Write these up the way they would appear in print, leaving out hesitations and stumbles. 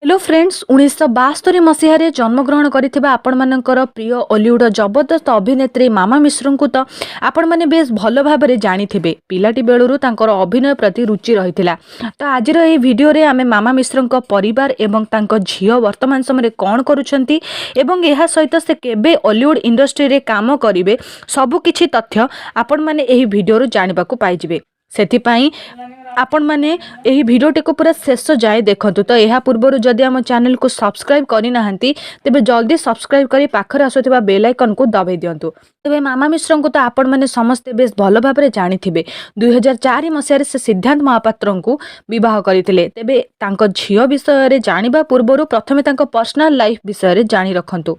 Hello friends, 1972 ମସିହାରେ ଜନ୍ମଗ୍ରହଣ କରିଥିବା ଆପଣମାନଙ୍କର ପ୍ରିୟ ଅଲିଉଡ଼ ଜବରଦସ୍ତ ଅଭିନେତ୍ରୀ ମାମା ମିଶ୍ରଙ୍କୁ ତ ଆପଣମାନେ ବେଶ ଭଲ ଭାବରେ ଜାଣିଥିବେ। ପିଲାଟି ବେଳରୁ ତାଙ୍କର ଅଭିନୟ ପ୍ରତି ରୁଚି ରହିଥିଲା। ତ ଆଜିର ଏହି ଭିଡ଼ିଓରେ ଆମେ ମାମା ମିଶ୍ରଙ୍କ ପରିବାର ଏବଂ ତାଙ୍କ ଝିଅ ବର୍ତ୍ତମାନ ସମୟରେ କ'ଣ କରୁଛନ୍ତି ଏବଂ ଏହା ସହିତ ସେ କେବେ ଅଲିଉଡ଼ ଇଣ୍ଡଷ୍ଟ୍ରିରେ କାମ କରିବେ, ସବୁକିଛି ତଥ୍ୟ ଆପଣମାନେ ଏହି ଭିଡ଼ିଓରୁ ଜାଣିବାକୁ ପାଇଯିବେ। ସେଥିପାଇଁ ଆପଣମାନେ ଏହି ଭିଡ଼ିଓଟିକୁ ପୁରା ଶେଷ ଯାଏ ଦେଖନ୍ତୁ। ତ ଏହା ପୂର୍ବରୁ ଯଦି ଆମ ଚ୍ୟାନେଲକୁ ସବସ୍କ୍ରାଇବ୍ କରିନାହାନ୍ତି, ତେବେ ଜଲ୍ଦି ସବସ୍କ୍ରାଇବ୍ କରି ପାଖରେ ଆସୁଥିବା ବେଲ୍ ଆଇକନ୍କୁ ଦବାଇ ଦିଅନ୍ତୁ। ତେବେ ମାମା ମିଶ୍ରଙ୍କୁ ତ ଆପଣମାନେ ସମସ୍ତେ ବେଶ ଭଲ ଭାବରେ ଜାଣିଥିବେ। 2004 ମସିହାରେ ସେ ସିଦ୍ଧାନ୍ତ ମହାପାତ୍ରଙ୍କୁ ବିବାହ କରିଥିଲେ। ତେବେ ତାଙ୍କ ଝିଅ ବିଷୟରେ ଜାଣିବା ପୂର୍ବରୁ ପ୍ରଥମେ ତାଙ୍କ ପର୍ସନାଲ ଲାଇଫ୍ ବିଷୟରେ ଜାଣି ରଖନ୍ତୁ,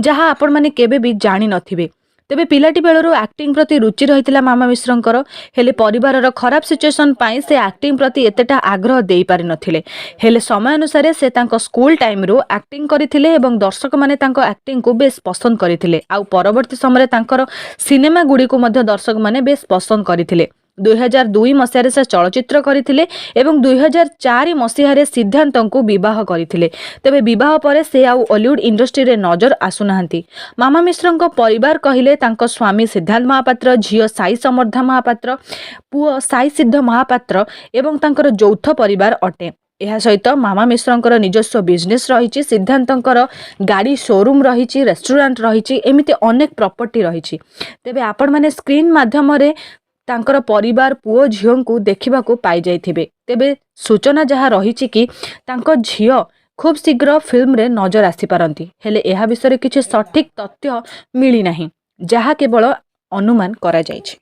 ଯାହା ଆପଣମାନେ କେବେ ବି ଜାଣିନଥିବେ। ତେବେ ପିଲାଟି ବେଳରୁ ଆକ୍ଟିଂ ପ୍ରତି ରୁଚି ରହିଥିଲା ମାମା ମିଶ୍ରଙ୍କର। ହେଲେ ପରିବାରର ଖରାପ ସିଚୁଏସନ୍ ପାଇଁ ସେ ଆକ୍ଟିଂ ପ୍ରତି ଏତେଟା ଆଗ୍ରହ ଦେଇପାରିନଥିଲେ। ହେଲେ ସମୟାନୁସାରେ ସେ ତାଙ୍କ ସ୍କୁଲ ଟାଇମ୍ରୁ ଆକ୍ଟିଂ କରିଥିଲେ ଏବଂ ଦର୍ଶକମାନେ ତାଙ୍କ ଆକ୍ଟିଂକୁ ବେଶ ପସନ୍ଦ କରିଥିଲେ। ଆଉ ପରବର୍ତ୍ତୀ ସମୟରେ ତାଙ୍କର ସିନେମା ଗୁଡ଼ିକୁ ମଧ୍ୟ ଦର୍ଶକମାନେ ବେଶ ପସନ୍ଦ କରିଥିଲେ। 2002 ମସିହାରେ ସେ ଚଳଚ୍ଚିତ୍ର କରିଥିଲେ ଏବଂ 2004 ମସିହାରେ ସିଦ୍ଧାନ୍ତଙ୍କୁ ବିବାହ କରିଥିଲେ। ତେବେ ବିବାହ ପରେ ସେ ଆଉ ଅଲିଉଡ୍ ଇଣ୍ଡଷ୍ଟ୍ରିରେ ନଜର ଆସୁନାହାନ୍ତି। ମାମା ମିଶ୍ରଙ୍କ ପରିବାର କହିଲେ ତାଙ୍କ ସ୍ୱାମୀ ସିଦ୍ଧାନ୍ତ ମହାପାତ୍ର, ଝିଅ ସାଇ ସମର୍ଦ୍ଧା ମହାପାତ୍ର, ପୁଅ ସାଇ ସିଦ୍ଧ ମହାପାତ୍ର ଏବଂ ତାଙ୍କର ଯୌଥ ପରିବାର ଅଟେ। ଏହା ସହିତ ମାମା ମିଶ୍ରଙ୍କର ନିଜସ୍ୱ ବିଜନେସ୍ ରହିଛି। ସିଦ୍ଧାନ୍ତଙ୍କର ଗାଡ଼ି ସୋରୁମ୍ ରହିଛି, ରେଷ୍ଟୁରାଣ୍ଟ ରହିଛି, ଏମିତି ଅନେକ ପ୍ରପର୍ଟି ରହିଛି। ତେବେ ଆପଣମାନେ ସ୍କ୍ରିନ୍ ମାଧ୍ୟମରେ ତାଙ୍କର ପରିବାର, ପୁଅ ଝିଅଙ୍କୁ ଦେଖିବାକୁ ପାଇଯାଇଥିବେ। ତେବେ ସୂଚନା ଯାହା ରହିଛି କି ତାଙ୍କ ଝିଅ ଖୁବ୍ ଶୀଘ୍ର ଫିଲ୍ମରେ ନଜର ଆସିପାରନ୍ତି। ହେଲେ ଏହା ବିଷୟରେ କିଛି ସଠିକ୍ ତଥ୍ୟ ମିଳିନାହିଁ, ଯାହା କେବଳ ଅନୁମାନ କରାଯାଇଛି।